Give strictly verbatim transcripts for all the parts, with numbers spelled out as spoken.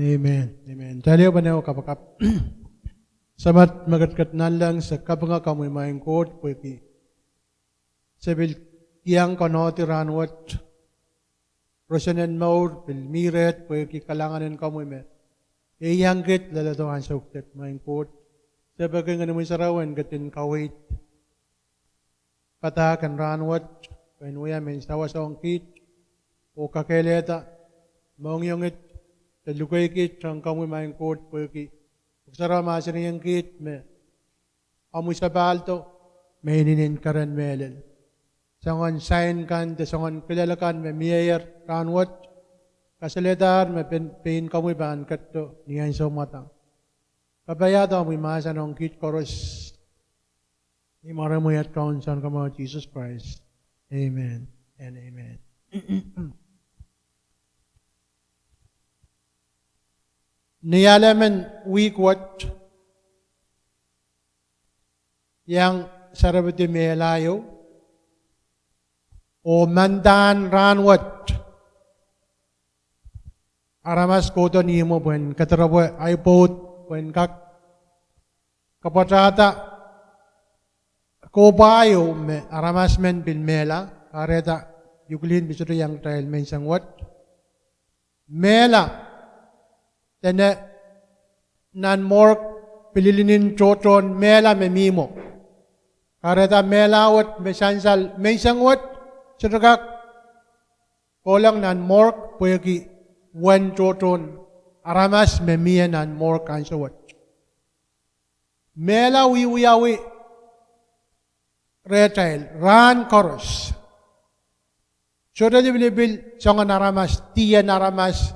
Amen. Amen. Kitail pahn kapakap. Samat me ketiket nanleng, se kapinga komwi Maing Koht pwehki se pil iang konohdi rahnwet roson en mour pil mi reht pwehki kalahngan en komwi me iang kit leledo ansou kiset Maing Koht. Se peki Ngehnomwi Sarawi en ketin kaweid padahk en rahnwet, pwehn wia mehn sawas ong kiht, oh kakehlehda, mohngiongit, de luhkei kiht ong komwi Maing Koht pwehki Pwuhk Sarawi mahsanihong kiht me omwi sapahldo me inenen keren mehlel. Soangen sain kan de soangen kilel kan me mieier rahnwet, kasalehdahr me pein komwi pahn ketido ni ansou mwadang. Kapaiada omwi mahsen ong kiht koaros. Ni mwaren Kaun Sounkomour Sises Krais. Amen and amen. Ni ale men wihk wet, iang sarepedi mehla ieu, oh mandahn rahnwet aramas kohdo ni imwo pwehn kediropwe ahi pwoud pwehn kak kapwatahda kohpwa ieu me aramas men pil mehla. Kahrehda Euclid pil sohte iang kitail menseng wet. Mehla, dene nan morgue pil lilin tohtohn mehla me mi mwo. Kahrehda mehla wet me sansal menseng wet sohte kak kohlong nan morgue pwehki wen tohtohn aramas me mie nan morgue ansou wet. Mehla wiewiawi rehtail rahn koaros. Sohte lipilipil soangen aramas, dih en aramas,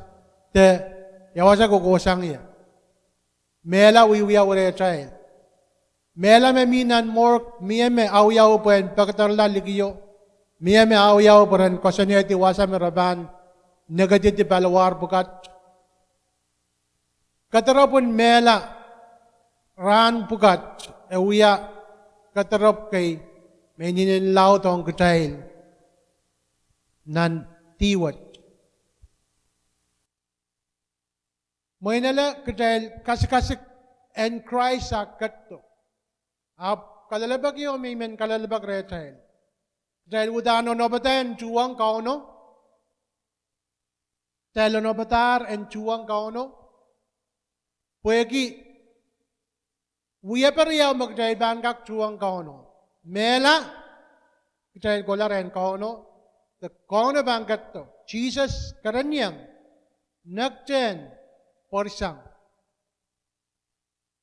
de ia wasa kohkohsang ie. Mehla wiewiawi rehtail. Mehla me mi nan morgue, mie me awiawi pwehn pekederla likio, mie me awiawi pwe ren koasoanehdi wasa me re pahn nekididi paliwar pwukat. Kediropw en mehla rahn pwukat e wia kediropw kei me inenen laud ong kitail nan dih wet. Mwein ale kitail kasikasik en Krais a ketido, ahpw kalelapak ieu me I men kalelapak rehtail. Kitail uhdahn onopada en tuhwong Kauno. Kitail onopadahr en tuhwong Kauno pwehki wiepe riau me kitail pahn kak tuhwong Kauno. Mehla, kitail kohla rehn Kauno, de Kauno pahn ketido. Sises kerenieng, nektehn, pwarsang.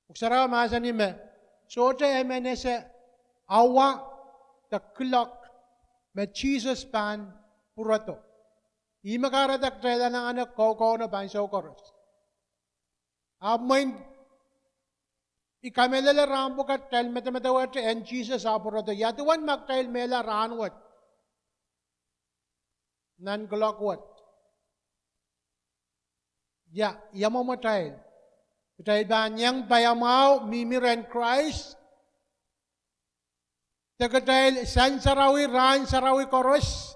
Pwuhk Sarawi mahsanih me sohte emen ese awa de kilok me Sises pahn pwurodo. Ihme kahrehda kitail anahne koukoune ansou koaros. Ahpw mwein I kamehlele rahn pwukat kitail medemedewehte en Sises ah pwurodo. Ia duwen ma kitail mehla rahnwet nan kilok wet? Ia, ia mwomwatail? Kitail pahn iang paiamwahu mihmi rehn Krais, de kitail sansarawi rahn sarawi koaros,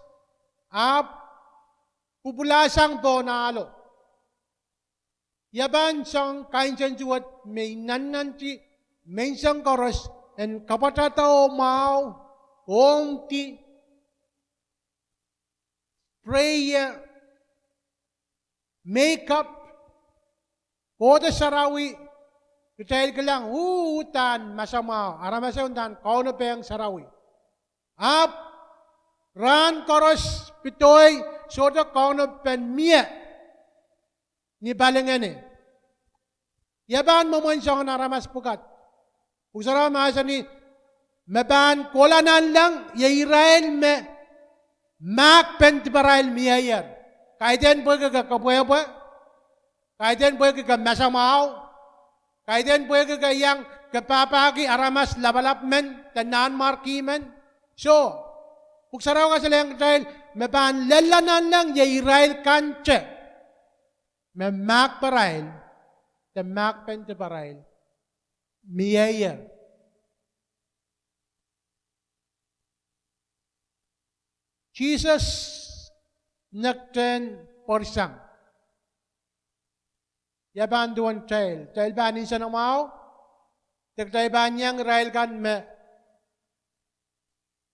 ahpw pwupwulasang pohn ahlo. Ia pahn soang kainsensuwed me I nannanti menseng koaros en kapwatahda oh mwahu, ongdi, prayer, makeup, kohdo sarawi, kitail kilang uhdahn masamwahu, aramas ehu uhdahn kaunopehng sarawi. Ahpw rahn koaros pedoi sohte kaunopen mie ni palingehne. Ia pahn mwomwen soangen aramas pwukat? Pwuhk Sarawi mahsanih me pahn kohla nanleng iei irail me mahkpen diparail mieier. Kaidehn pwehki ke kepwehpwe, kaidehn pwehki ke masamwahu, kaidehn pwehki ke iang kepahpahki aramas lapalap men de nanmwarki men. Soh, Pwuhk Sarawi kasalehiong kitail me pahn lella nanleng iei irail kante me mahkparail de mahkpen diparail mieier. Sises nektehn pwarsang. Ia pahn duwen kitail? Kitail pahn nsenamwahu, de kitail pahn iang irail kan me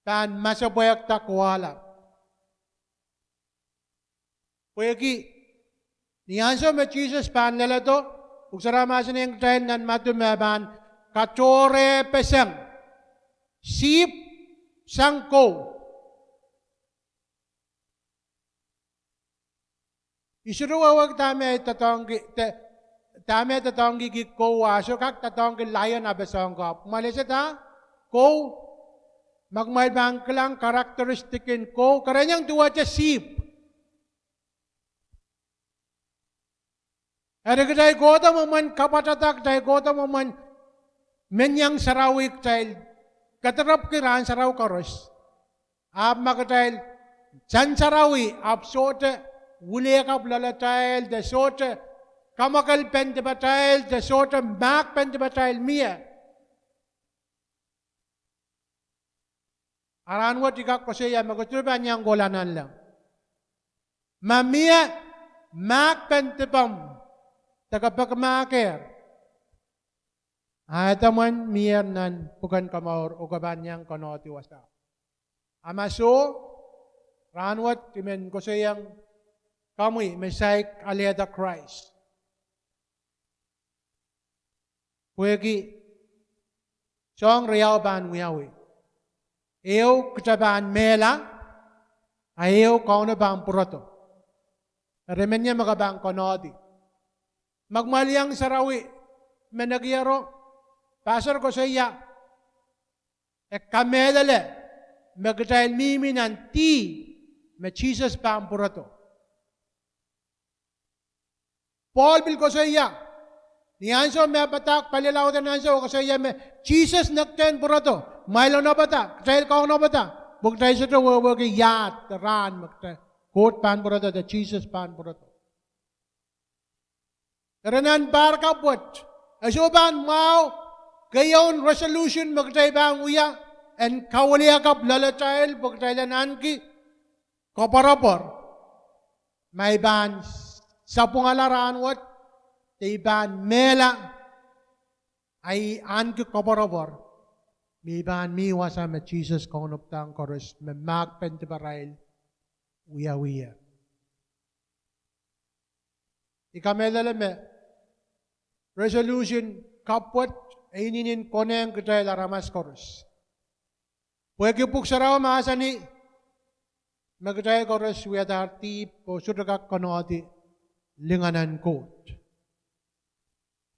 pahn masepwehkda kowahlap. Pwehki ni ansou me Sises pahn leledo, Pwuhk Sarawi mahsanihong kitail nan Madiu me e pahn katohrehpeseng sihpw sang kou. I sohte wehwehki dahme doadoahngki, de, dahme doadoahngki ki kou, a soh kak doadoahngki lion ape soang ko. Ahpw kumwail esehda kou, ma kumwail pahn kilang characteristic en kou, kerenieng duwehte sihpw. Eri kitail kohdo mwomwen kapwatehda, kitail kohdo mwomwen men iang sarawi, kitail kediropwki rahn sarawi koaros. Ahpw ma kitail sansarawi, ahpw sohte wiliakapw loalatail, de sohte kamwakelpen dipatail, de sohte mahkpen dipatail mie. A rahnwet I kak koasoia me kitail pahn iang kohla nanleng. Ma mie mahkpen dipomw, de ke peki mahkehr, a edomwen mier nan pwuken komour oh ke pahn iang konehdi wasao. A ma soh, rahnwet I men koasoiong komwi me saik alehda Krais. Pwehki soahng riau pahn wiawi. Ehu, kitail pahn mehla, a ehu, Kauno pahn pwurodo. Eri men ie me ke pahn konehdi. Ma kumwail iang sarawi me nekiero, pastor koasoia e kamehlele me kitail mihmi nan dih me Sises pahn pwurodo. Pohl pil koasoia, ni ansou me padahk pali lauden ansou, koasoia me Sises nekdehn pwurodo. Kumwail onopada, kitail kaunopada, pwe kitail sohte wehwehki iahd de rahn me kitail, Koht pahn pwurodo de Sises pahn pwurodo. Eri nan pahr kapw wet, e soh pahn mwahu keieun resolution me kitail pahn wia en kawiliakapw loalatail pwe kitail en ahneki koapworopwor. Ma I pahn sapwungala rahnwet, de I pahn mehla, a I ahneki koapworopwor me I pahn mih wasa me Sises kaunopadahng koaros me mahkpen diparail wiawi ie. I kamehlele me resolution kapw wet e inenen konehng kitail aramas koaros. Pwehki pwuhk sarawi mahsanih me kitail koaros wiadahr dihp oh sohte kak konehdi lingan en Koht.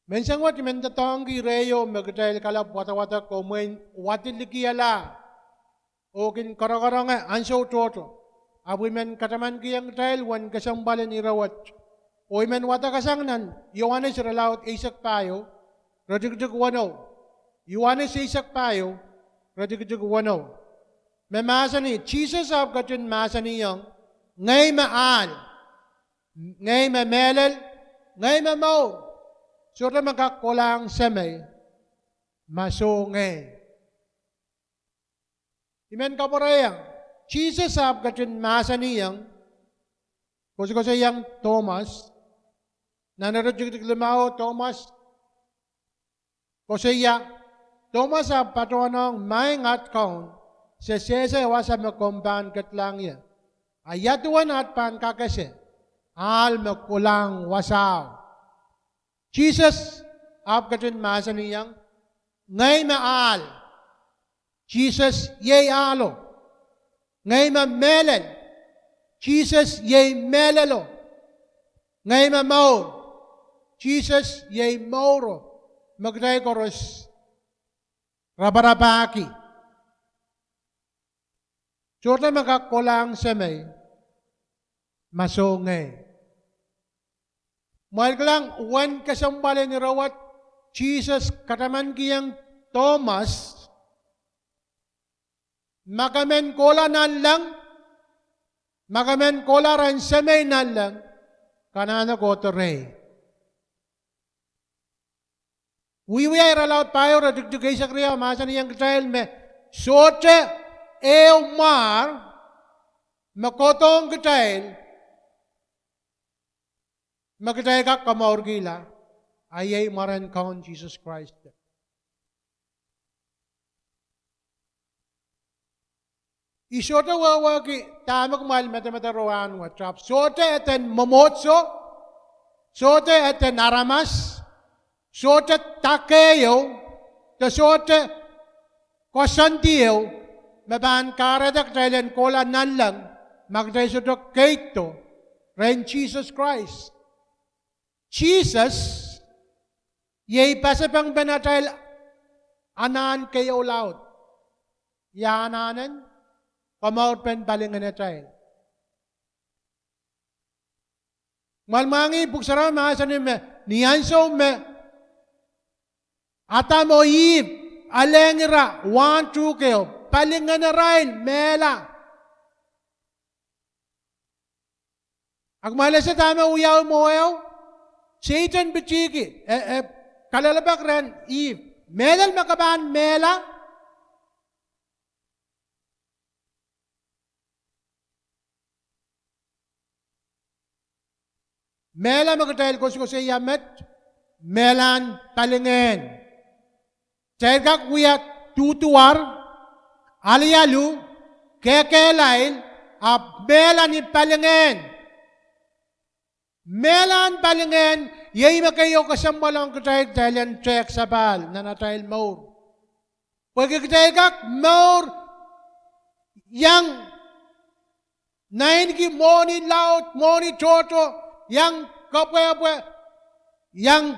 Menseng wet I men doadoahngki rehi me kitail kalap wadawadek oh mwein wadilikihala oh kin karongaronge ansou tohto. Ahpw I men katamankihong kitail uwen kesempwal en ire wet, oh I men wadek sang nan Iohanes irelaud eisek pahieu, iretikitik weneu. Iohanes eisek pahieu, iretikitik weneu. Me mahsanih, Sises ahpw ketin mahsanihong, Ngehi me ahl, ngehi me mehlel, ngehi me mour. Sohte me kak kohlahng Semei ma soh ngehi. I men kapwureiong, Sises ahpw ketin mahsanihong, koasokoasoiong Tomas, nan iretikitik limau, Tomas koasoia, Tomas ahpw patohwanohng, Maing at Kaun, se sehse wasa me komw pahn kedlahng ie. A ia duwen at pahn kak ese ahl me kohlahng wasao? Sises ahpw ketin mahsanihong, Ngehi me ahl, Sises iei ahlo. Ngehi me mehlel, Sises iei mehlelo. Ngehi me mour, Sises iei mouro. Me kitail koaros raparapahki. Sohte me kak kohlahng Semei ma soh ngehi. Kumwail kilang uwen kesempwal en ire wet, Sises katamankihong Tomas, Ma ke men kohla nanleng, ma ke men kohla rehn Semei nanleng, ke anahne kohdo rehi. Wiewia irelaud pahieu, iretikitik eisek riau, mahsanihong kitail me sohte ehu mwahr me kohdohng kitail me kitail kak komourkihla, a iei mwaren Kaun Sises Krais. I sohte wehwehki dahme kumwail medemedewe rahnwet, ahpw sohte eden mwomwohdiso, sohte eden aramas, sohte dake ieu, de sohte koasoandi ieu me pahn kahrehda kitail en kohla nanleng ma kitail sohte keido rehn Sises Krais. Sises iei pasapengpen atail anahn keieulaud, ia anahnen komourpen palingenatail. Kumwail mwahngih, Pwuhk Sarawi mahsanih me ni ansou me Adam oh Ihp alehng ira wahn tuhkeo, palingenarail mehla. A kumwail ese dahme wiawi mwoheo? Sehdan pitihki, e, e kalelapak rehn Ihp, mehlel me ke pahn mehla. Mehla me kitail koasokoasoia met, mehlahn palingehn. Kitail kak wia duduwar, alialu, kehkehlail, ahpw mehla ni palingehn. Mehlahn palingehn iei me keieu kesempwal ong kitail, kitail en tehk sapahl nan atail mour. Pwehki kitail kak mour iang naineki mwohni laud, mwohni tohto, iang kepwehpwe, iang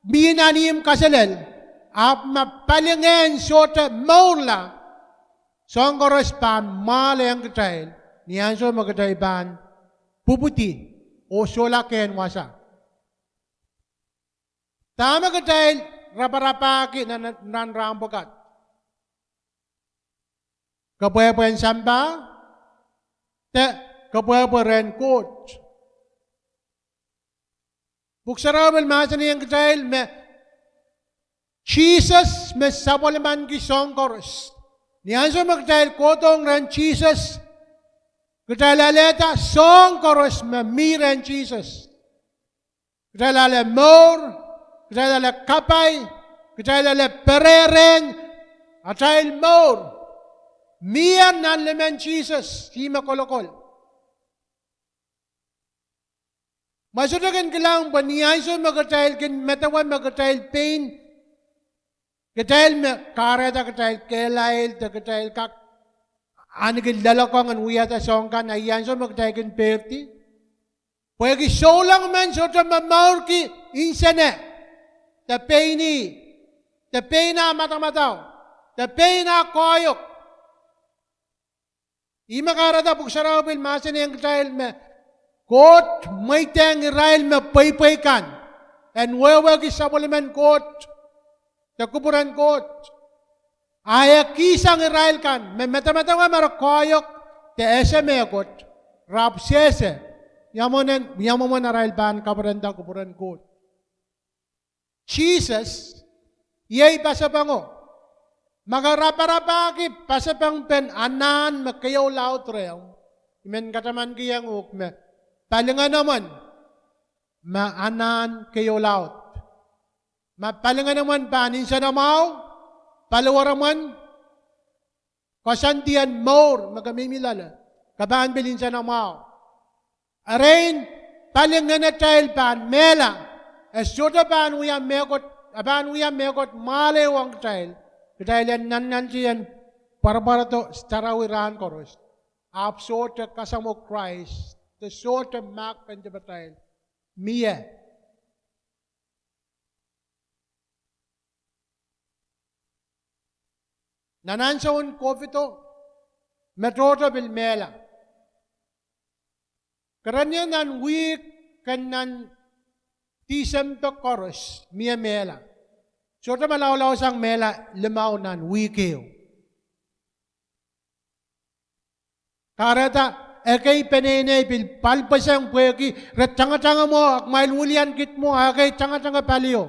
mih nan ihmw kaselel, ahpw ma palingehn sohte mourla, soahng koaros pahn mwahlehng kitail ni ansou me kitail pahn pwupwudi oh sohla en wasa. Dahme kitail raparapahki nan, nan rahn pwukat? Kepwehpwen sampah, de kepwehpwe rehn Koht. Pwuhk Sarawi pil mahsanihong kitail me Sises me sapwellimaniki soahng koaros. Ni ansou me kitail kohdohng rehn Sises, kitail alehda soahng koaros me mi rehn Sises. Kitail ale mour, kitail ale kapai, kitail ale pererehn, atail mour mie nan limen Sises, ihme kolokol. Ma sohte kin kilang pwe ni ansou me kitail kin medewe me kitail pein, kitail me kahrehda kitail kehlail de kitail kak ahneki loalokong en wiahda soahng kan, a ni ansou me kitail kin pepdi. Pwehki souleng men sohte momourki nsene, de pein ih, de pein ah madamadau, de pein ah koahiek. Ihme kahrehda Pwuhk Sarawi pil mahsanihong kitail me Koht mweidehng irail me pweipwei kan en wehwehki sapwellimen Koht de kupwuren Koht. A e kihsang irail kan me medemedewe me re koahiek de ese mehkot, re ahpw sehse ia mwomwen, ia mwomwen arail pahn kapwurehda kupwuren Koht. Sises iei pasapengo. Ma ke raparapahki pasapengpen anahn me keieulaud rehmw, I men katamankihong uhk me palingehnomwen me anahn keieulaud. Ma palingehnomwen pahn nsenamwahu, paliwaremwen, koasoandi en mour me ke mihmi loale, ke pahn pil nsenamwahu. Erein palingenatail pahn mehla, e sohte pahn wia mehkot, e pahn wia mehkot mwahl ehu ong kitail, kitail en nannanti en pwarapwarado sarawi rahn koaros, ahpw sohte kasamwo Krais, de sohte mahk pen dipatail mie. Nan ansoun COVID-o, me tohto pil mehla. Kerenieng nan wihk kan nan Disempe koaros mie mehla. Sohte malaulausang mehla limau nan wihk ehu. Kahrehda ekei peneinei pil palpweseng pwehki re tangatang mwo, a kumwail wilian kid mwo, a ekei tangatang palio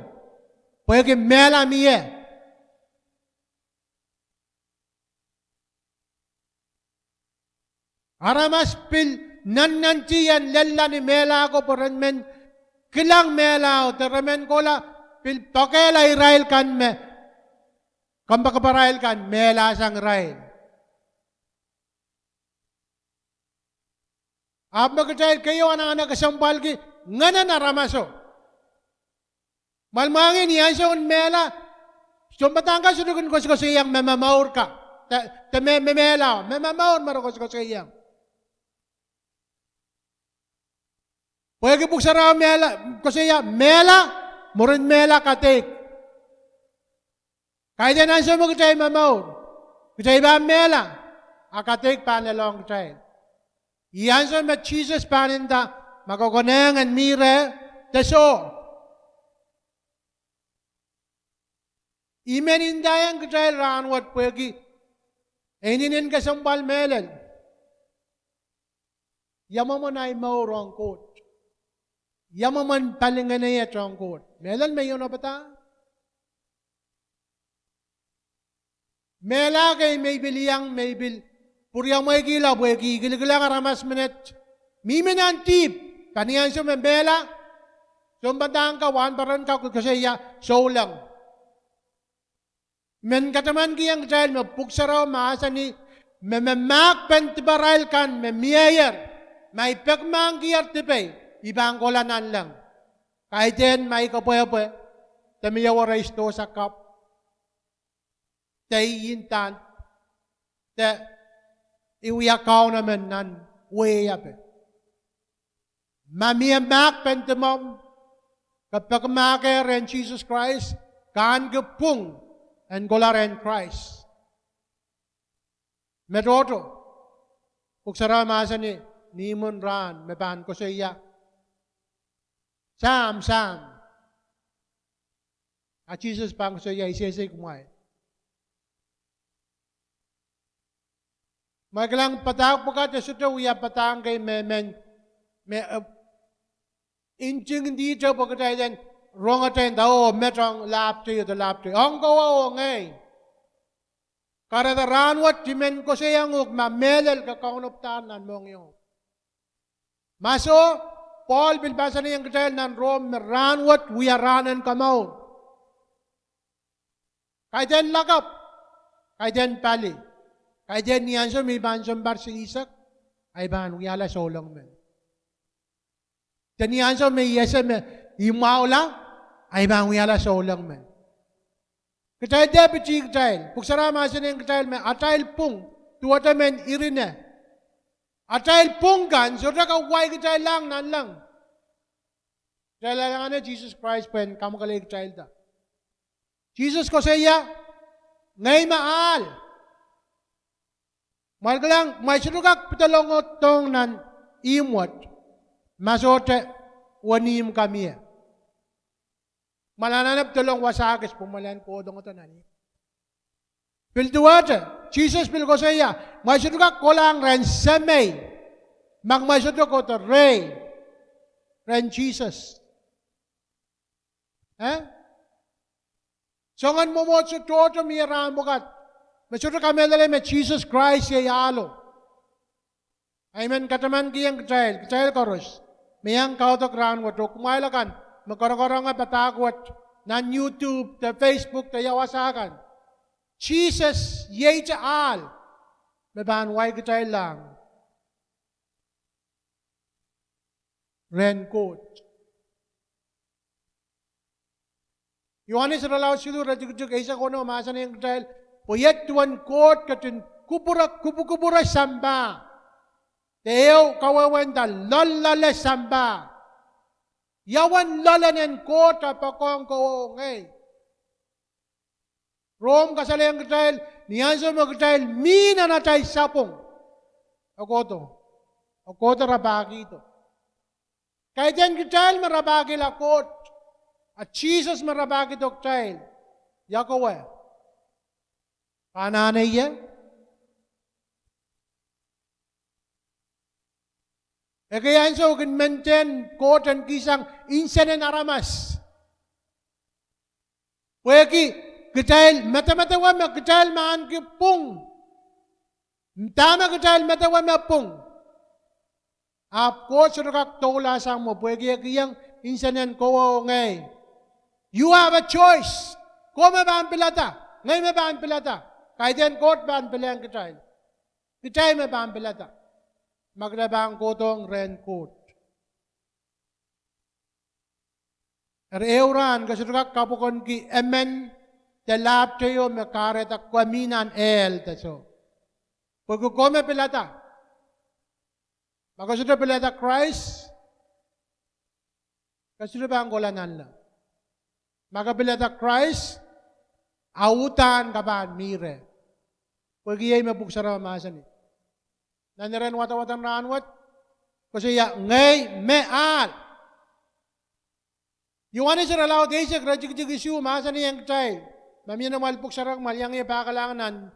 pwehki mehla mie. Aramas pil nannanti en lella ni mehla ko pwe ren men kilang mehlao, de re men kohla pil poakehla irail kan me kompoakapahrail kan mehlasang irail. Ahpw me kitail keieu anahne kesempwalki ngehnen aramaso. Mwoahl mwangih ni ansou en mehla, sounpadahk kan sohte kin koasoakoasoiaiong me momour ka, de, de me, me mehlao, me momour me re koasoakoasoiaiong. Pwehki pwuhk sarawi mehla, koasoia mehla, mwurin mehla kadeik. Kaidehn ansou me kitail momour, kitail pahn mehla, a kadeik pahn lelohng kitail. Ih ansou me Sises pahn nda, ma ke konehng en mi reh, de soh. I men ndaiong kitail rahnwet pwehki e inenen kesempwal mehlel. Ia mwomwen ahi mour ong Koht? Ia mwomwen palingehneiet ong Koht? Mehlel me I onopadahr? Mehla kei me I pil iang, me I pil pwuriamweikihla pwehki I kilikilang aramas menet mihmi nan dihp, pwe ni ansou me mehla, sounpadahk ka, wahnpoaron ka koasoia souleng. Men katamankihong kitail me pwuhk sarawi mahsanih, me, me mahkpen diparail kan me mieier, ma I pekimahkier dipei, I pahn kohla nanleng. Kaidehn ma I kepwehpwe, de mie werei sidohsa kapw, de I ndand, de I wia kaunomen nan wehi ape. Ma mie mahkpen dimomw, ke pekimahkehr rehn Sises Krais, ke ahneki pwung en kohla rehn Krais. Me tohto, pwuhk sarawi mahsanih, ni imwin rahn me pahn koasoia, Sahm, Sahm, a Sises pahn koasoia, I sehse kumwail. Ma I kilang padahk pwukat, e sohte wia padahk kei me men, me, eh, ntingdihte pwe kitail en rong atail nda, oh, met ong lahp teio de lahp teio. Ong kowe oh ngehi. Kahrehda rahnwet I men koasoiong uhk ma mehlel ke kaunopadahr nan mohngiong. Ma soh, Pohl pil mahsanihong kitail nan Rom me rahnwet wia rahn en komour. Kaidehn lakapw, kaidehn pali, kaidehn ni ansou me I pahn sounpar silihsek, ahi pahn wiahla souleng men. De ni ansou me I ese me I mwahula, ahi pahn wiahla souleng men. Kitail dehr pitih kitail. Pwuhk sarawi mahsanihong kitail me atail pwung, duwehte mehn irine, atail pwung kan sohte kak wai kitail lahng nanleng. Kitail anahne Sises Krais pwehn kamwakelei kitailda. Sises koasoia, ngehi me ahl. Mwail kilang, mwail sohte kak pedolongodohng nan ihmw wet ma sohte wenihmw ka mie. Mwail anahne pedolong wasa kis pwe mwail en kohdohngete nan ihmw. Pil duwehte, Sises pil koasoia, mwail sohte kak kohlahng rehn Semei ma mwail sohte kohdo rehi rehn Sises. Eh? Soangen mwomwohdiso tohto mie rahn pwukat me sohte kamehlele me Sises Krais iei ahlo. Ahi men katamankihong kitail, kitail koaros me iang kaudok rahnwet, oh kumwail akan me koarokoaronge padahk wet nan YouTube de Facebook de ia wasa kan. Sises ieite ahl me pahn wai kitail lahng rehn Koht. Iohanes irelaud siluh, iretikitik eisek oneo mahsanihong kitail, pwe iet duwen Koht ketin kupwure, kupwukupwure sampah, de ehu kawehwenda loalloale sampah. Ia uwen loalen en Koht e poakohng kowe oh ngehi? Rom kasalehiong kitail, ni ansou me kitail mi nan atail sapwung, e kohdo, e kohdo rapahkihdo. Kaidehn kitail me rapahkihla Koht, a Sises me rapahkihdo kitail. Ia kowe? Ke anahne ie? Ekei ansou kin mentehn Koht en kihsang nsenen aramas. Pwehki kitail medemedewe me kitail me ahneki pwung. Dahme kitail medewe me pwung, ahpw Koht sohte kak doulahsang mwo pwehki e kihong Nsenen kowe oh ngehi. You have a choice. Kowe me pahn pilada. Ngehi me pahn pilada. Kaidehn Koht pahn pilehng kitail. Kitail me pahn pilada ma kitail pahn kohdohng rehn Koht. Eri ehu rahn ke sohte kak kapokon ki emen de lahpw teio me kahrehda ke mih nan ehl de soh. Pwehki kowe me pilada. Ma ke sohte pilada Krais, ke sohte pahn kohla nanleng. Ma ke pilada Krais, a uhdahn ke pahn mih reh. Pwehki iei me Pwuhk Sarawi mahsanih. Nan iren wadawaden rahnwet, koasoia ngehi me ahl. Ioanes irelaud eisek iretikitik isuh mahsanihong kitail, ma mie nan amwail pwuhk sarawi, amwail iang ie pahkalahng nan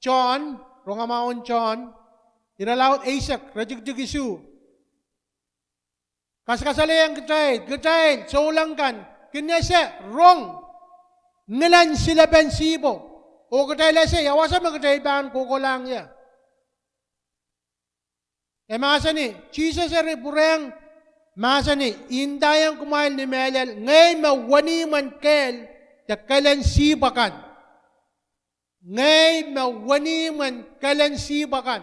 John, Rongamwahu en John, irelaud eisek iretikitik isuh. Kasakasalehiong kitail, kitail souleng kan, kin ese rong ngilen silepen sihpwo, oh kitail ese ia wasa me kitail pahn kohkohlahng ie. E mahsanih, Sises eri pwurehng mahsanih, I ndaiong kumwail ni mehlel, ngehi me wenihmw en kehl de kelen sihpw akan. Ngehi me wenihmw en kelen sihpw akan.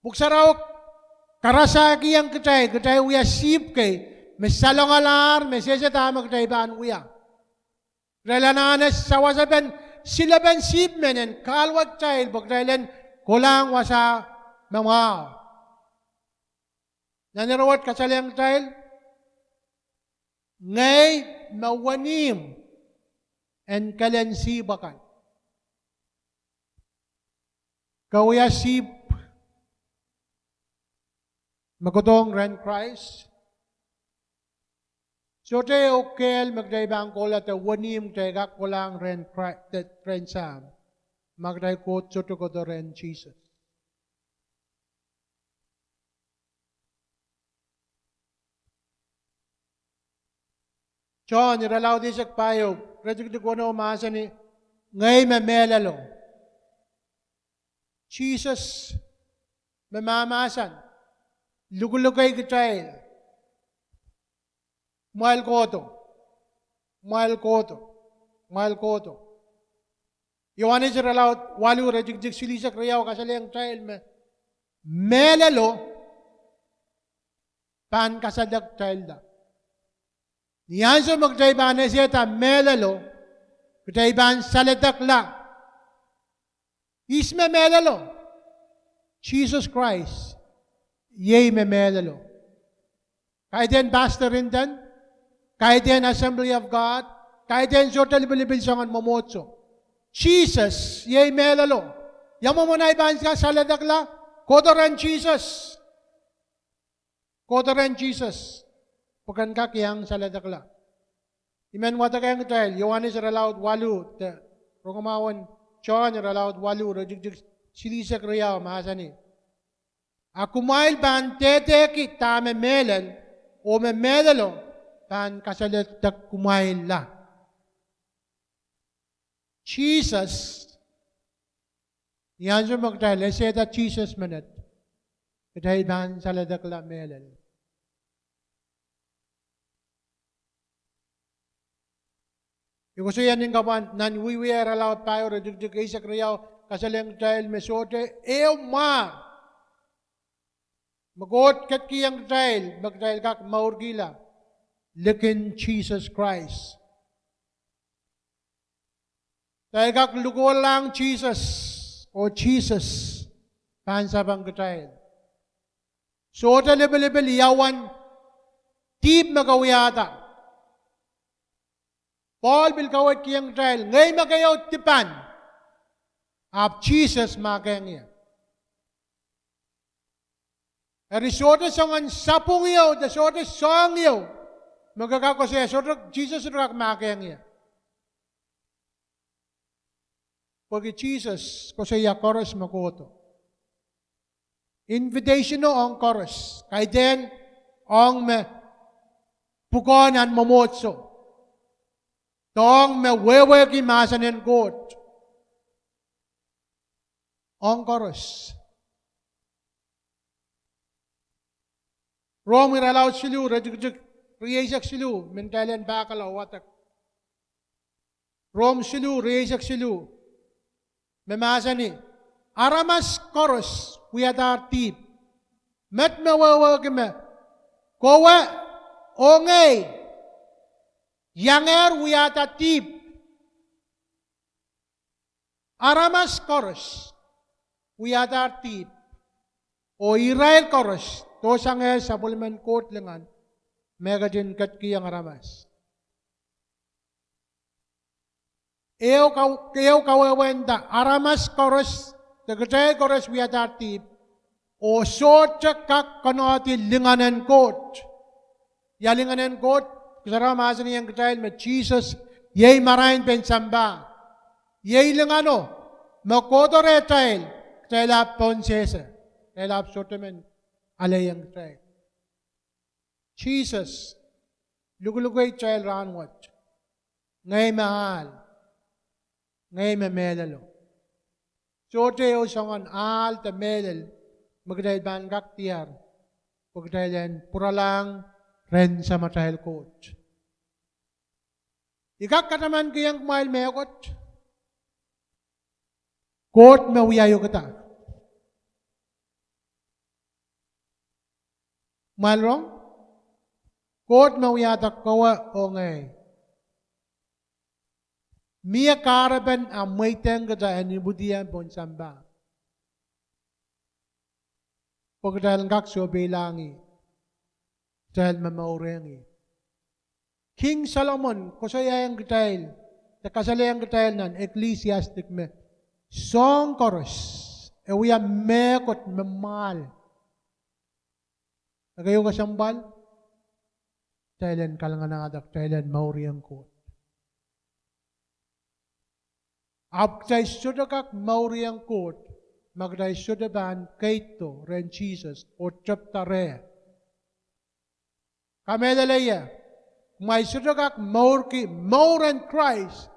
Pwuhk Sarawi karasakihong kitail, kitail wia sihpw kei me salongalahr, me sehse dahme kitail pahn wia. Kitail anahne sawasepen silepen sihpw men en kahluwa kitail pwe kitail en kohlahng wasa me mwahu. Nan ire wet kasalehiong kitail, ngehi me wenihmw en kelen sihpw akan. Ke wia sihpw me kohdohng rehn Krais? Sohte ehu kehl me kitail pahn kohla de wenihmw kitail kak kohlahng rehn Krai-, de, rehn Sahm, ma kitail kohdo sohte kohdo rehn Sises. John irelaud eisek pahieu, iretikitik weneu mahsanih, ngehi me mehlelo. Sises me mahmahsen, lukulukei kitail, mwail kohdo, mwail kohdo, mwail kohdo. Ioanes irelaud waluh iretikitik silihsek riau kasalehiong kitail me mehlelo pahn kasaledek kitailda. Ni ansou me kitail pahn esehda mehlelo, kitail pahn saledekla. Ihs me mehlelo? Sises Krais. Iei me mehlelo. Kaidehn pastor ntahn, kaidehn Assembly of God, kaidehn sohte lipilipil soangen mwomwohdiso. Sises iei mehlelo. Ia mwomwen ahi pahn sa-, saledekla? Kohdo rehn Sises. Kohdo rehn Sises pwe ke en kak iang saledekla. I men wadekehng kitail, Ioanes irelaud waluh de Rongamwahu en John irelaud waluh iretikitik silihsek riau mahsanih, a kumwail pahn dehdehki dahme mehlel, oh me mehlelo pahn kasaledek kumwailla. Sises, ni ansou me kitail esehda Sises menet, kitail pahn saledekla mehlel. I koasoia nin kapwa nan Wiewia irelaud pahieu iretikitik eisek riau kasalehiong kitail me sohte ehu mwahr me Koht ketkihong kitail me kitail kak mourkihla likin Sises Krais. Kitail kak lukohlahng Sises, oh Sises pahn sapeng kitail. Sohte lipilipil ia uwen dihp me ke wiahda. Pohl pil kaweidkihong kitail, ngehi me keieu dipan, ahpw Sises mahkehng ie. Eri sohte soangen sapwung ieu de sohte soahng ieu me ke kak koasoia, sohte, Sises sohte kak mahkehng ie. Pwehki Sises koasoia koaros me kohdo. Invitationo ong koaros, kaidehn ong me pwukoa nan mwomwohdiso, de ong me wehwehki mahsen en Koht, ong koaros. Rom irelaud siluh iretikitik rieisek siluh, men kitail en pahkala wadek. Rom siluh, rieisek siluh, me mahsanih, aramas koaros wiadahr dihp. Met me wehwehki me kowe oh ngehi iangehr wiahda dihp. Aramas koaros wiadahr dihp, oh irail koaros dohsangehr sapwellimen Koht lingan me ketin ketikihong aramas. Ehu ka-, ehu kawehwe nda aramas koaros, de kitail koaros wiadahr dihp, oh sohte kak konohdi lingan en Koht. Ia lingan en Koht? Pwuhk Sarawi mahsanihong kitail me Sises iei marain pen sampah. Iei lingano me kohdo rehtail, kitail ahpw pohnsehse, kitail ahpw sohte men alehiong kitail. Sises lukulukei kitail rahnwet, ngehi me ahl, ngehi me mehlelo. Sohte ehu soangen ahl de mehlel me kitail pahn kak diar pwe kitail en pwuralahng rehn Samatail Koht. I kak katamankihong kumwail mehkot, Koht me wiahiukada. Kumwail rong, Koht me wiahda kowe oh ngehi. Mie kahrepen ah mweidehng kitail en ipwidiong pohn sampah pwe kitail en kak sohpeilahng ih, kitail momourehng ih. King Solomon koasoiaiong kitail, de kasalehiong kitail nan Ecclesiastic me soahng koaros e wia mehkot me mwahl. Ekei ehu kesempwal, kitail en kalinganahda, kitail en mouriong Koht. Ahpw kitail sohte kak mouriong Koht ma kitail sohte pahn keido rehn Sises oh tepda reh. Kamehlele ie, kumwail sohte kak mourki mour en Krais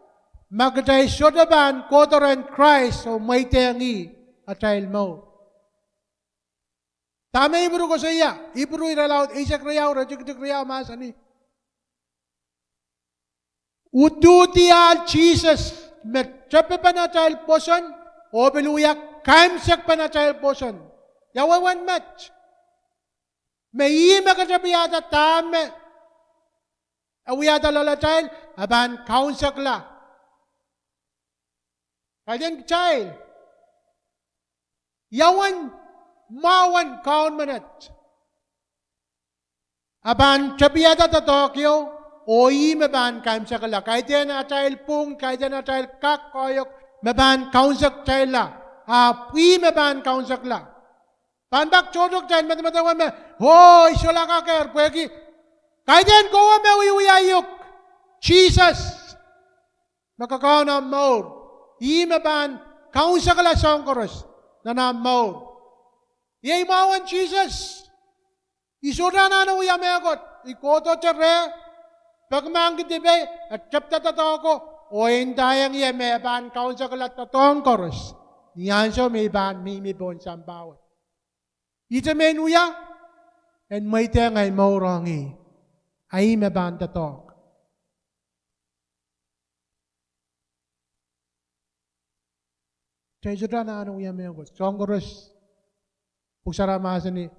ma kitail sohte pahn kohdo rehn Krais oh mweidehng ih atail mour. Dahme Ipru koasoia? Ipru irelaud eisek riau, iretikitik riau mahsanih, ududiahl Sises me tepipen atail pwoson oh pil wia kaimwisekpen atail pwoson. Ia wehwehn met? Me ih me ketepiada dahme e wiahda loalatail, e pahn kaunsekla. Kaidehn kitail, ia uwen mwahu en Kaun menet? E pahn tepiada doadoahk ieu, oh ih me pahn kaimwisekla. Kaidehn atail pwung, kaidehn atail kak koahiek me pahn kaunsekitailla, ahpw ih me pahn kaunsekla. Pahn pak tohto kitail medemedewe me, oh, I solahr kakehr pwehki kaidehn kowe me wiwiahiuk, Sises me kakaun ahmw mour. Ih me pahn kaunsekla soahng koaros nan ahmw mour. Iei mwahu en Sises. I sohte anahne wia mehkot. I kohdohte reh, pekimahkki dipei, e tepda doadoahko, oh e ndaiong ie me e pahn kaunsekla doadoahk koaros ni ansou me I pahn mihmi pohn sampah wet. Ihte me I en wia, en mweidehng ei mour ong ih, a ih me pahn doadoahk. Kitail sohte anahne wia mehkot. Soahng koaros, Pwuhk Sarawi mahsanih,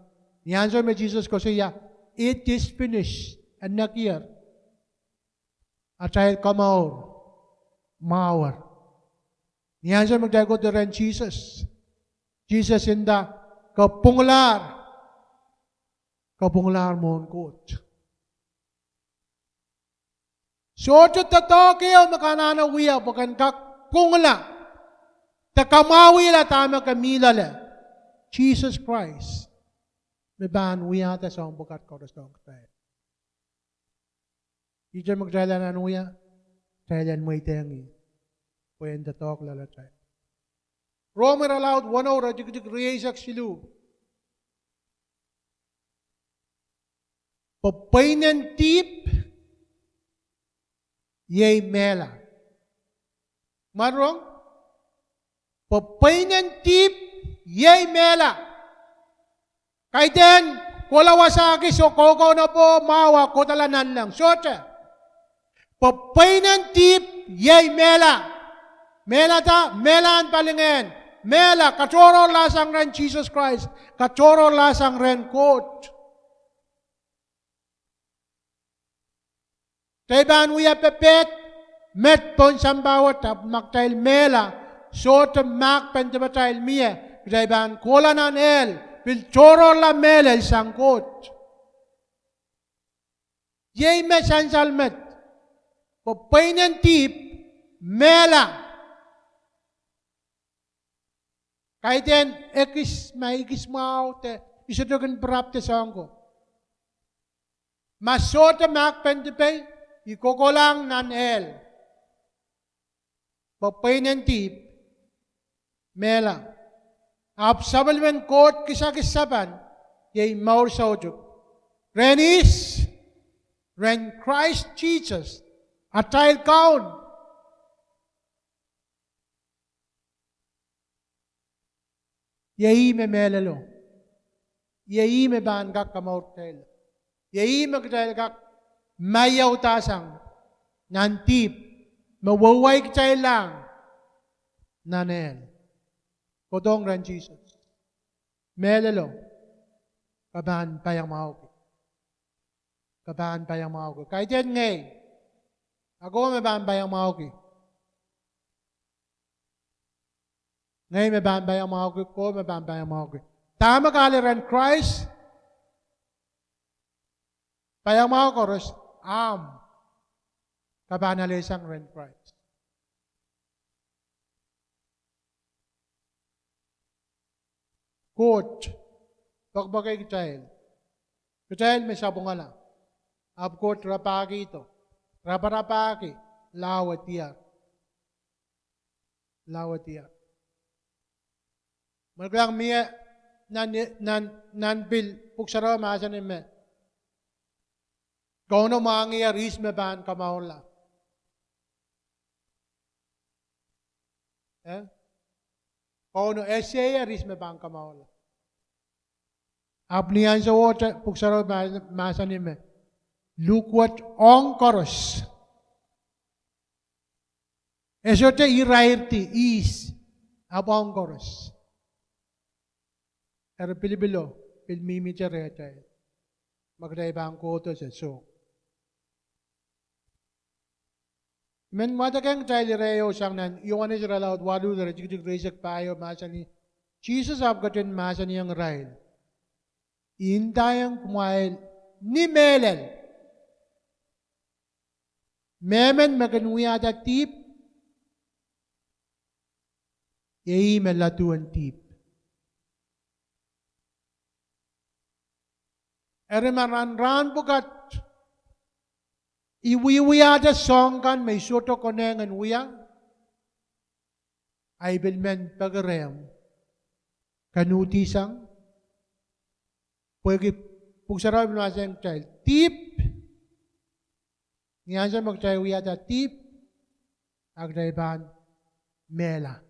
ni ansou me Sises koasoia, it is finished, e nekier, atail komour mwahuer. Ni ansou me kitail kohdo rehn Sises, Sises nda, ke pwunglahr, ke pwunglahr mwohn Koht. Sohte doadoahk ieu me ke anahne wia pwe ke en kak pwungla de kamwahwihla dahme ke mih loale. Sises Krais me pahn wiahda soahng pwukat koaros ong kitail. Ihte me kitail anahne wia, kitail en mweidehng ih pwe en doadoahk loalatail. Rom irelaud weneu, iretikitik rieisek siluh, pwe pweinen dihp iei mehla. Kumwail rong, pwe pweinen dihp iei mehla. Kaidehn kohla wasahki soh, koukounop oh mwahu ah kohdahla nanleng. Sohte. Pwe pweinen dihp iei mehla. Mehlada, mehlahn palingehn. Mehla, katohrohrlahsang rehn Sises Krais. Katohrohrlahsang rehn Koht. Kitail pahn wia pepehd met pohn sampah wet, ahpw ma kitail mehla, sohte mahkpen dipatail mie, kitail pahn kohla nan ehl, pil tohrohrla mehlel sang Koht. Iei me sansal met, pwe pweinen dihp mehla. Kaidehn ekis, ma ekis mwahu de I sohte kin pirap de soahng ko. Ma sohte mahkpen dipei, I kohkohlahng nan ehl. Pwe pweinen dihp mehla. Ahpw sapwellimen Koht kisakis sapan, iei mour soutuk. Rehn ihs? Rehn Krais Sises, atail Kaun. Iei ih me mehlelo. Iei ih me pahn kak kamourtail. Iei ih me kitail kak maiaudahsang nan dihp me wehwehkitaillahng nan ehl. Kohdohng rehn Sises. Mehlelo, ke pahn paiamwahuki. Ke pahn paiamwahuki. Kaidehn ngehi. Akoh me pahn paiamwahuki. Ngehi me pahn paiamwahuki, kowe me pahn paiamwahuki. Dahme ke ale rehn Krais? Paiamwahu koaros, ahmw. Ke pahn alehsang rehn Krais. Koht poakpoake kitail. Kitail me sapwungala. Ahpw Koht rapahkihdo. Raparapahki. Lao e diar. Lao e diar. Me kilang mie nan, nan, nan pil Pwuhk Sarawi mahsanih me Kauno mwahngiher ihs me pahn kamourla. Eh? Kauno eseier ihs me pahn kamourla. Ahpw ni ahnsowohte Pwuhk Sarawi ma-, mahsanih me luhk wet ong koaros. E sohte irairdi, ihs, ahpw ong koaros. Eri pilipilo pil mihmihte rehtail. Ma kitail pahn kohdo se soh. I men wadekehng kitail ire ieu sang nan Ioanes irelaud waluh, iretikitik rieisek pahieu mahsanih, Sises ahpw ketin mahsanihong irail, I ndaiong kumwail ni mehlel, mehmen me kin wiahda dihp, iei ih me laduwen dihp. Eri ma rahn, rahn pwukat I wiewiahte soahng kan me I sohte konehng en wia, ahi pil men peki rehmw, ken uhdihsang, pwehki Pwuhk Sarawi pil mahsanih kitail, dihp, ni ansou me kitail wiahda dihp, a kitail pahn mehla.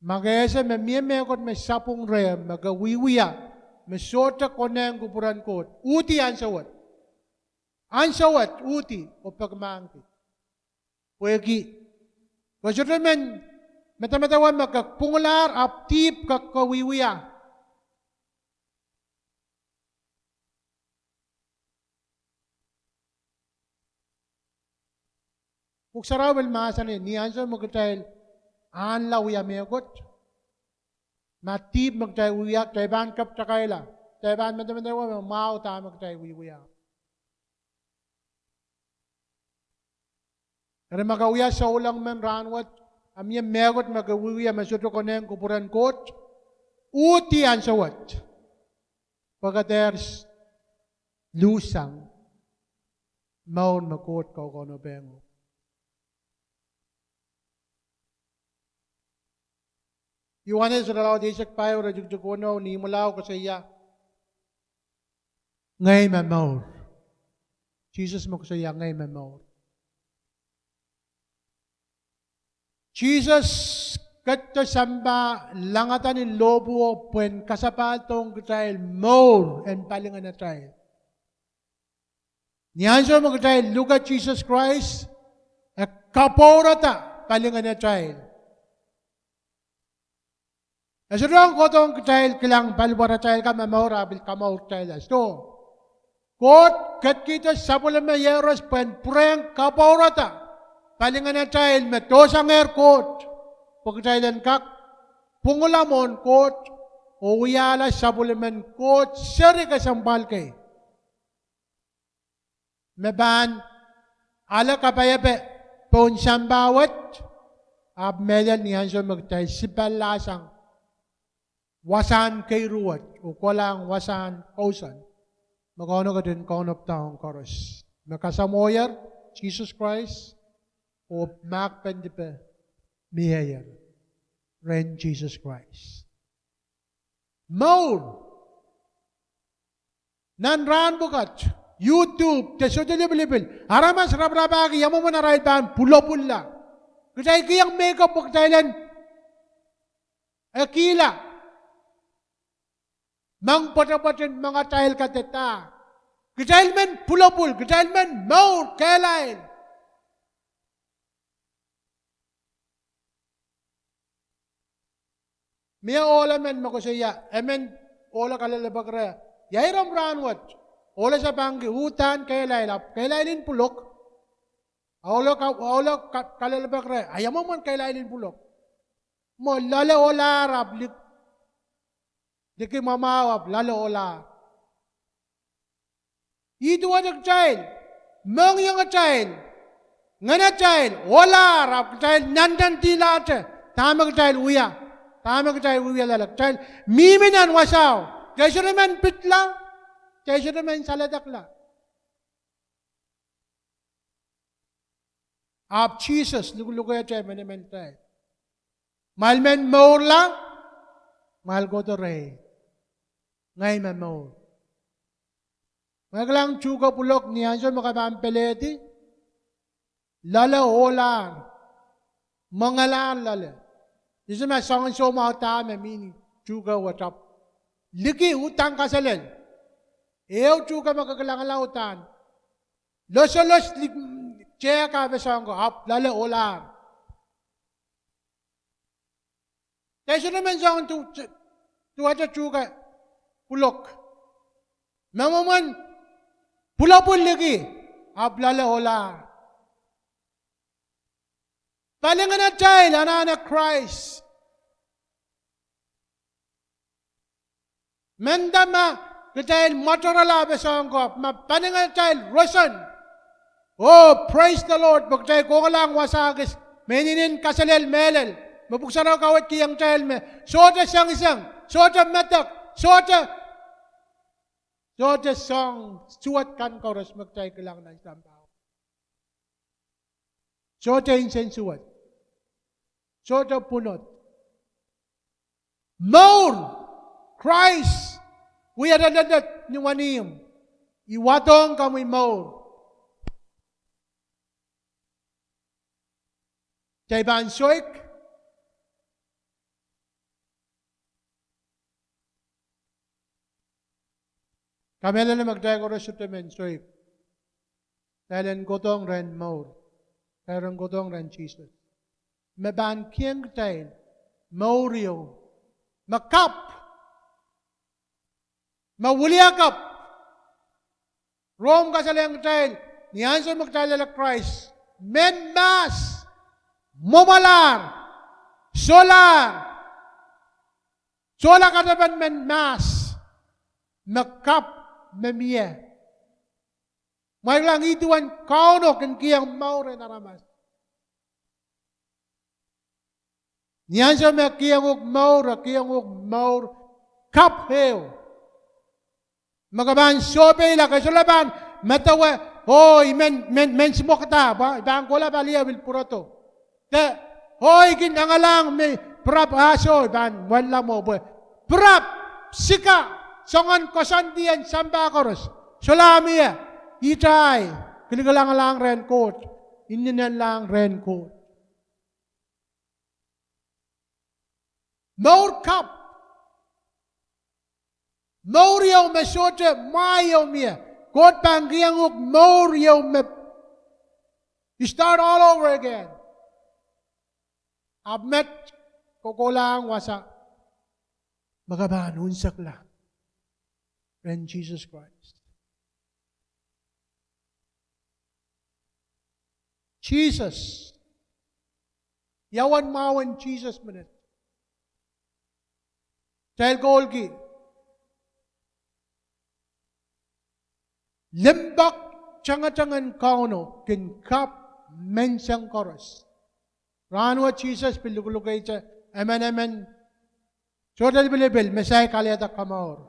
Ma ke ese me mie mehkot me sapwung rehmw me ke wiewia, me sohte konehng kupwuren Koht, uhdi ansou wet. Ansou wet, uhdi oh peki mahkpen. Pwehki ke sohte men medemedewe me ke pwunglahr ahpw dihp ke, ke wiewia. Pwuhk Sarawi pil mahsanih, ni ansou me kitail ahnla wia mehkot, ma dihp me kitail wiewia, kitail pahn keptakaila, kitail pahn medemedewe me mwahu dahme kitail wiewia. Eri ma ke wia souleng men rahnwet, a mie mehkot me ke wiewia me sohte konehng kupwuren Koht, uhdi ansou wet, pwe ke dehr s-, luhssang mour me Koht kaukaunopehngo. Ioanes irelaud eisek pahieu, iretikitik weneu, ni imwilahn koasoia, Ngehi me mour. Sises me koasoia, Ngehi me mour. Sises ketido sampah langada ni lohpwuo pwehn kasapahldohng kitail mour en palingenatail. Ni ansou me kitail luke Sises Krais, e kapwourada palingenatail. E sohte kohdohng kitail kilang paliwaratail kan me mour ahpw pil kamourtail. Soh, Koht ketikihdo sapwellime iehros pwehn pwurehng kapwourada palingenatail me dohsangehr Koht, pwe kitail en kak pwungla mwohn Koht oh wiahla sapwellimen Koht seri kesempwal kei me pahn ale kapaiepe pohn sampah wet, ahpw mehlel ni ansou me kitail sipalla sang wasahn keiru wet oh kolahng wasahn kousoan me Kauno ketin kaunopada ong koaros me kasamwohier Sises Krais oh mahkpen dipe miehier rehn Sises Krais. Mour. Nan rahn pwukat, YouTube de sohte lipilipil, aramas raparapahki ia mwomwen arail pahn pwulopwulla. Kitail kihong makeup pwe kitail en ekihla. Meng pwetepwet en mengatail kadehde. Kitail men pwulopwul, kitail men mour kehlail. Mie ohl emen me koasoia, emen ohlo kalelapak reh, ia irom rahnwet? Ohlo sapanki, uhdahn kehlail, ahpw kehlail en pwulok. Ohlo ka-, ohlo ka-, kalelapak reh, a ia mwomwen kehlail en pwulok? Mwo loale ohlahr ahpw lik-, liki mwamwahu ahpw loale ohlahr. Ih duwehte kitail, mohngiongatail, ngenatail ohlahr ahpw kitail nantihilahte dahme kitail wia, dahme kitail wiewia loale. Kitail mihmi nan wasao, kitail sohte men pitla, kitail sohte men saledekla. Ahpw Sises lukulukehte emenemen kitail. Kumwail men mourla, kumwail kohdo rehi. Ngehi me mour. Kumwail kilang tuhke pwulok, ni ansou me ke pahn pelehdi, loale ohlahr, mwengelahr loale. Ihs me soangen soumwahu da me mihmi tuhke wet, ahpw liki uhdahn kaselel. Ehu tuhke me ke kilangala uhdahn losoloslik, tehk a pwe soahng ko, ahpw loale ohlahr. Kitail sohte men soangen tu-, tu-, duwehte tuhke pwulok. Me mwomwen pwulopwul liki, ahpw loale ohlahr. Palingenatail anahne Krais. Mendahte ma kitail mwoatorala pwe soahng ko, ma palingenatail roson. Oh, praise the Lord, pwe kitail kohlahng wasa kis me inenen kaselel mehlel, me Pwuhk Sarawi kaweidkihong kitail me sohte sengiseng, sohte medek, sohte, sohte soahng suwed kan koaros me kitail kilang nan sampah. Sohte nsensuwed. Sohte pwunod. Mour. Krais wia leledet ni wenihmw. I wadohng komwi mour. Kitail pahn soik. Kamehlele me kitail koaros sohte men soik. Kitail en kohdohng rehn mour. Kitail en kohdohng rehn Sises, me pahn kihong kitail mour ieu me kapw, me wiliakapw. Rom kasalehng kitail, ni ansou me kitail ale Krais, mehn mahs, mwomwalahr, solahr, sohla katepen mehn mahs, me kapw, me mie. Mwail kilang, ih duwen Kauno kin kihong mour en aramas. Ni ansou me kihong uhk mour, e kihong uhk mour kapw ehu me ke pahn sohpeila, ke solahr pahn medewe, oh, I men, men, men simwokada, pwe I pahn kohla pali e pil pwurodo. De, oh, I kin engelahng me pirap, ah soh, I pahn wenla mwo pwe pirap, sika, soangen koasoandi en sampah koaros, solahr mie, ihte ahi kilikilangalahng rehn Koht, inenlahng rehn Koht. Mour kapw. Mour ieu me sohte mwahu ieu mie. Koht pahn kihong uhk mour ieu me, you start all over again. Ahpw met kokohlahng wasa me ke pahn unsekla rehn Sises Krais. Sises. Ia uwen mwahun Sises menet? Kitail koulki limpoak tengeteng en Kauno kin kapw menseng koaros. Rahnwet Sises pil lukelukeite emenemen sohte lipilipil me saik alehda komour.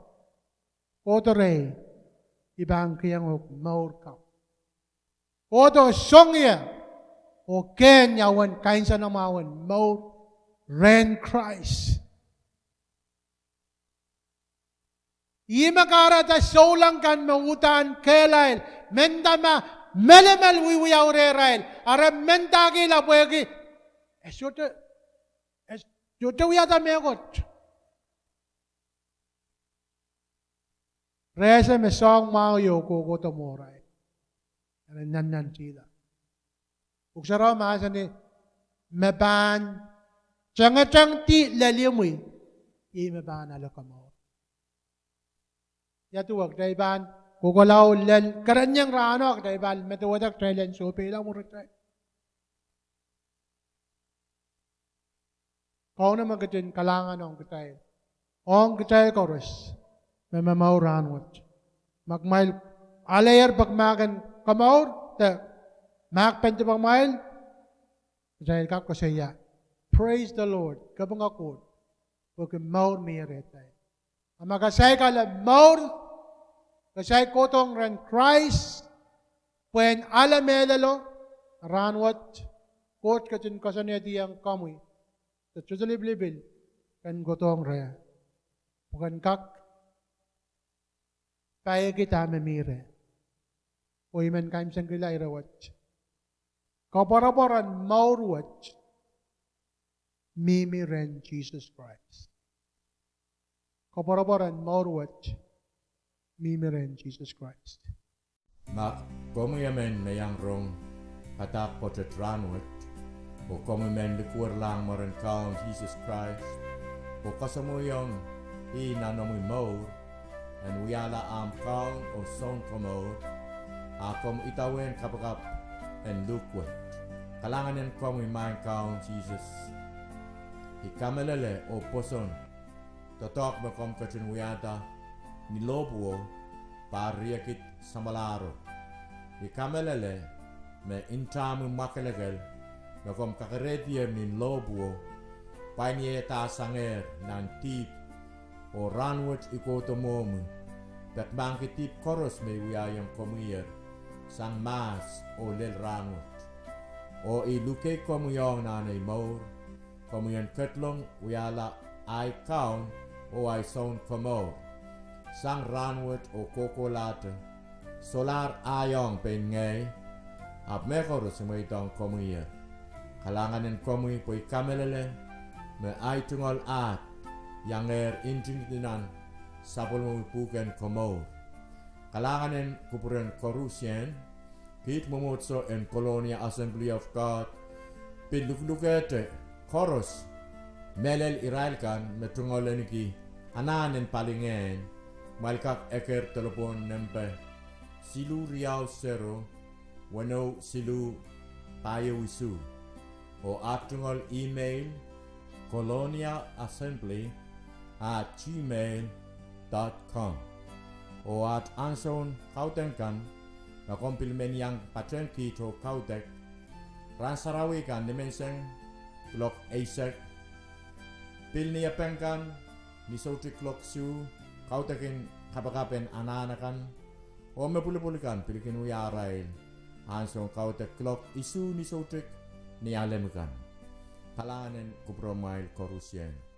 Kohdo rehi, I pahn kihong uhk mour kapw. Kohdo song ie oh kehn ia uwen kainsenamwahu en mour rehn Krais. Ihme kahrehda souleng kan me uhdahn kehlail, mendahki ma melimel wiewiawi rehrail, a re mendahkihla pwehki e sohte wiahda mehkot. Re ese me soahng mwahu ieu kohkohdo mwohrail. Re nannantihla. Pwuhk Sarawi mahsanih, me pahn tengetengdi lel imwi, ih me pahn ale komour. Ia duwe kitail pahn kohkohla lel kerenieng rahno, kitail pahn medewehda kitail en sohpeila mwuritail? Kauno me ketin kalahngan ong kitail, ong kitail koaros me momour rahnwet. Ma kumwail aleier pekmahk en komour de mahkpen dipamwail, kitail kak koasoia, Praise the Lord, kapinga Koht, pwehki mour mie rehtail. A ma ke saik ale mour, ke saik kohdohng rehn Krais pwehn ale mehlelo, rahnwet Koht ketin koasoanehdiong komwi de sohte lipilipil ken kohdohng reh, pwe ken kak paieki dahme mi reh. Oh I men kaimwisekihla ire wet, koapworopwor en mour wet mihmi rehn Sises Krais. Koapworopwor en mour wet mihmi rehn Sises Krais. Ma komwi emen me iang rong padahk pwoatet rahnwet, oh komwi men likwerlahng mwaren Kaun Sises Krais, oh kasamwoiong ih nan omwi mour en wiahla ahmw Kaun oh Sounkomour, a komw idawehn kapakap en luhk wet. Kalahngan en komwi, Maing Kaun Sises. I kamehlele oh pwoson doadoahk me komw ketin wiahda ni lohpwuo, pahr riekid samwalahro. I kamehlele me ntahmwi mwakelekel me komw kakerehdier ni lohpwuo, pwain iehda sangehr nan dihp. Oh rahnwet I kohdo mwohmwi, pekmahkki dihp koaros me I wiahiong komwiher sang mahs oh lel rahnwet. Oh I luke komwi ong nan ei mour, komwi en ketlong wiahla ahi Kaun oh ahi Sounkomour sang rahnwet oh kohkohlahte. Solahr ahi ong pein ngehi, ahpw mehkoaros I mweidohng komwiher. Kalahngan en komwi pwe I kamehlele me ahi tungoal ahd iangehr ntingdi nan sapwellimomwi pwuhken komour. Kalahngan en kupwuren koarusie. Kiht mwomwohdiso en Colonia Assembly of God pil lukelukehte koaros, mehlel irail kan me tungoal ahneki anahn en palingehn, kumwail kak eker delepwohn nempe siluh riau sero, weneu siluh, pahieu isuh. Oh aht tungoal email, colonia assembly at gmail dot com. Oh aht ansoun kaudok kan, ma komw pil men iang patehng kiht oh kaudok, rahn sarawi kan nimenseng kuloak eisek, pil niepeng kan ni soutik kuloak isuh, kaudokin kapakap en anahn akan, oh me pwulopwul kan pil kin wia arail ansoun kaudok kuloak isuh ni soutik ni Alem kan. Kalahngan en kupwuromwail koarusie.